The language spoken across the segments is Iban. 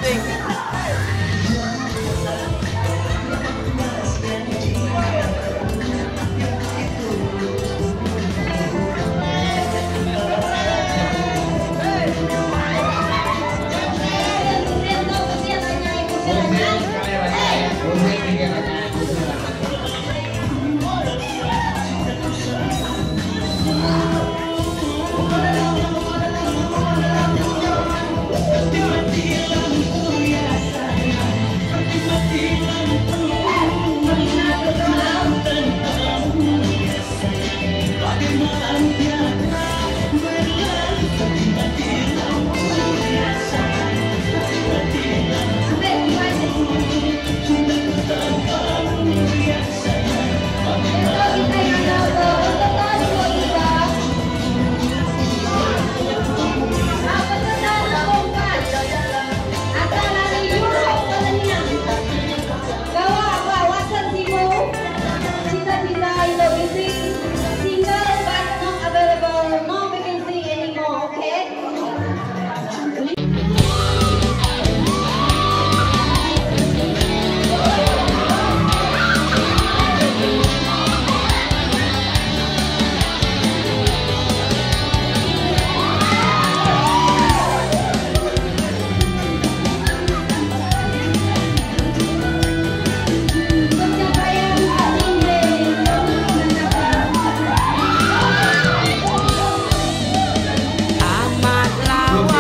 Penting. Amat lawa.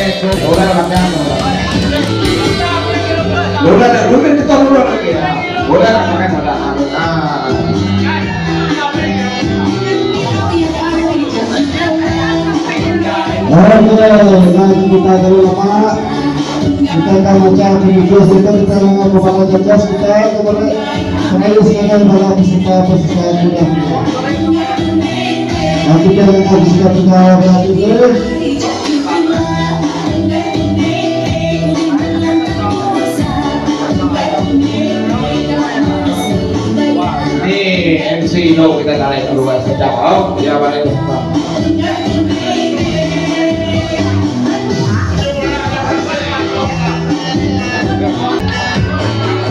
Orang makan. Udah, udah kita dulu lagi. Udah makan udah. Ah. Oke, nah kita terlalu lama. Kita akan baca video kita kita membawa jelas kita kepada sekali sekali para peserta peserta muda. Nah, kita akan peserta kita berarti. Ini MC No kita tarik dulu sekejap. Oh, ya balik peserta.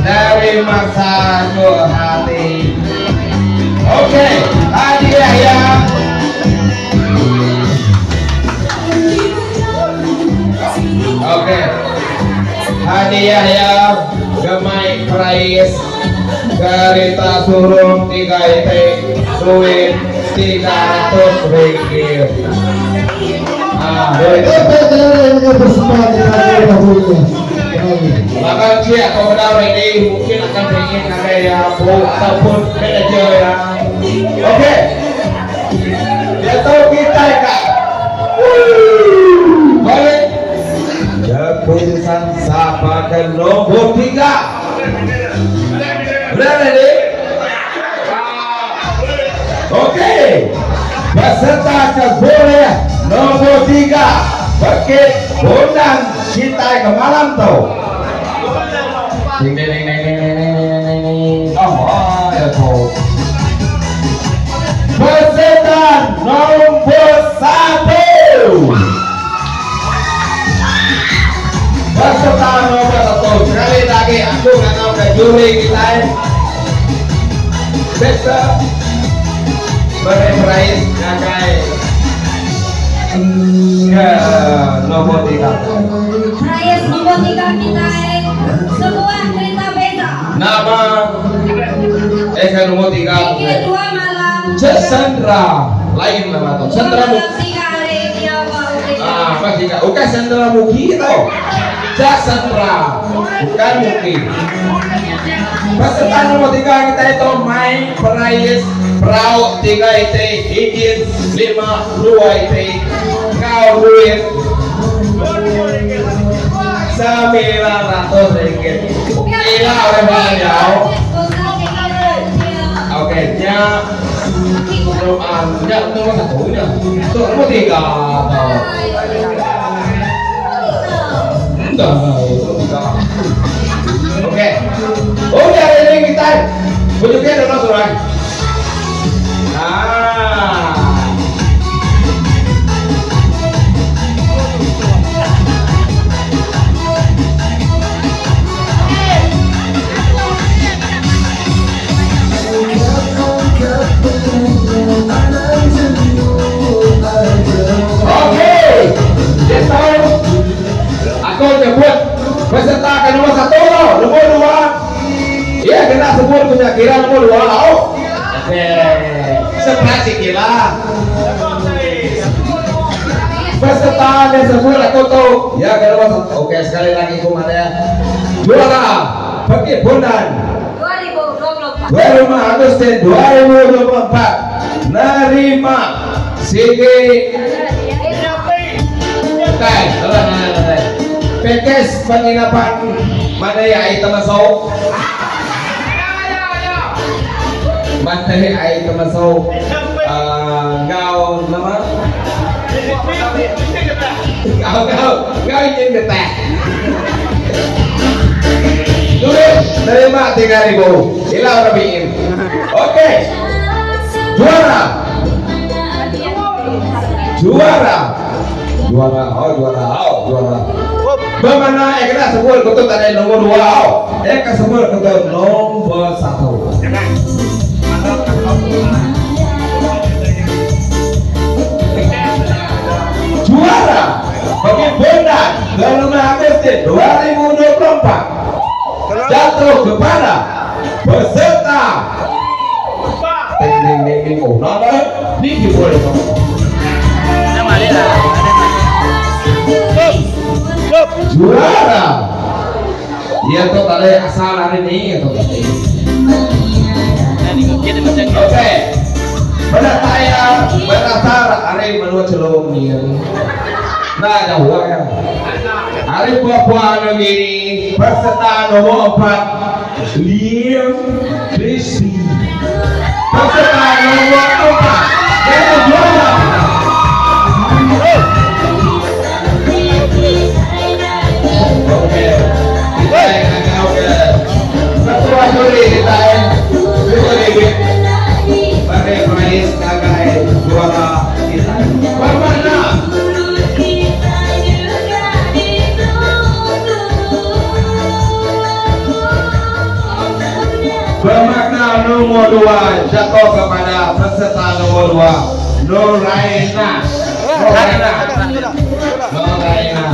Dari masa ke hati. Oke, hadiah ya. Oke, hadiah ya. Gemai Prize kereta surung 3 itik duit 300 ringgit. Ah, duit. Maka cia atau benar ini mungkin akan ingin ada ya bu ataupun manajer ya. Oke, jatuh kita kak. Boleh. Keputusan siapa ke nomor 3? Udah ready? Oke. Peserta ke boleh nomor 3 Bukit Bondan kita ke malam tuh. Ding ding ding ding ding ding ding ding. Oh, ya tuh. Peserta nomor 1. Peserta nomor 1. Sekali lagi aku nggak tahu ke juri kita. Besok beri prize ngakai ke nomor 3. Prize nomor 3 kita sebuah kereta beza. Nama ke nomor 3. Tiga dua malam. Cesandra lain nama tuh. Sandra Muki. Ah, masih enggak. Oke, Sandra Muki itu. Jasandra, bukan Muki. Peserta nomor 3 kita itu main prize perahu 3 IT izin 5 2 IT kau duit 900 ringgit. Gila oleh bang ya. Oke, nya nya nomor 1 nya. Tuh nomor 3 atau enggak, nomor 3. Oke. Udah ini kita. Bujuknya dulu surai. Ah. Oke, aku nyebut peserta ke nomor 1 loh, nomor 2. Iya kena sebut punya kira nomor 2 loh. Oke, surprise kira. Peserta yang sebut aku tuh, ya ke nomor 1. Oke, sekali lagi aku mana juara Bukit Bondan 2024. 25 Agustus 2024 nerima sigi. Oke, selesai. Pekes penginapan mana ya itu masuk? Mana ya itu masuk? Ngau nama? Ngau ngau ngau ingin getah. Duit terima 3.000. Hilang rabiin. Oke, juara, juara, juara, oh juara, oh juara. Bagaimana kena sebut kutub tadi nomor 2, oh kena sebut kutub nomor 1. Juara bagi Bondan 25 Agustus 2024 jatuh kepada peserta. Ding ding ding ding, oh nada, ini boleh. Juara. Iya tu tadi asal ari ni tu tadi. Okey. Penatai iya berasal ari menua Chelum nyin. Enda jauh iya. Ari Papua New Guinea peserta nombor empat Liam Christie. Peserta nombor empat jadi juara kita. Okey. Kita ngangau ke ketua juri kita eh. Juri ringgit. Bagi perais ngagai juara kita. Bermakna. Bermakna nombor dua jatuh kepada peserta nombor dua Noraina. Noraina. Noraina.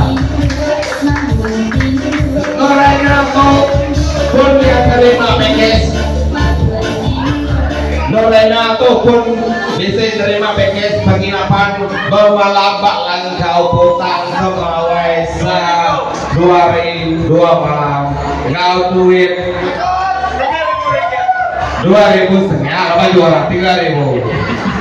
Noraina tu pun dia terima package. Noraina tu pun bisi nerima package penginapan bemalam ba Langkau Putang Semerawai se dua hari dua malam enggau duit 2000 setengah laban juara 3000.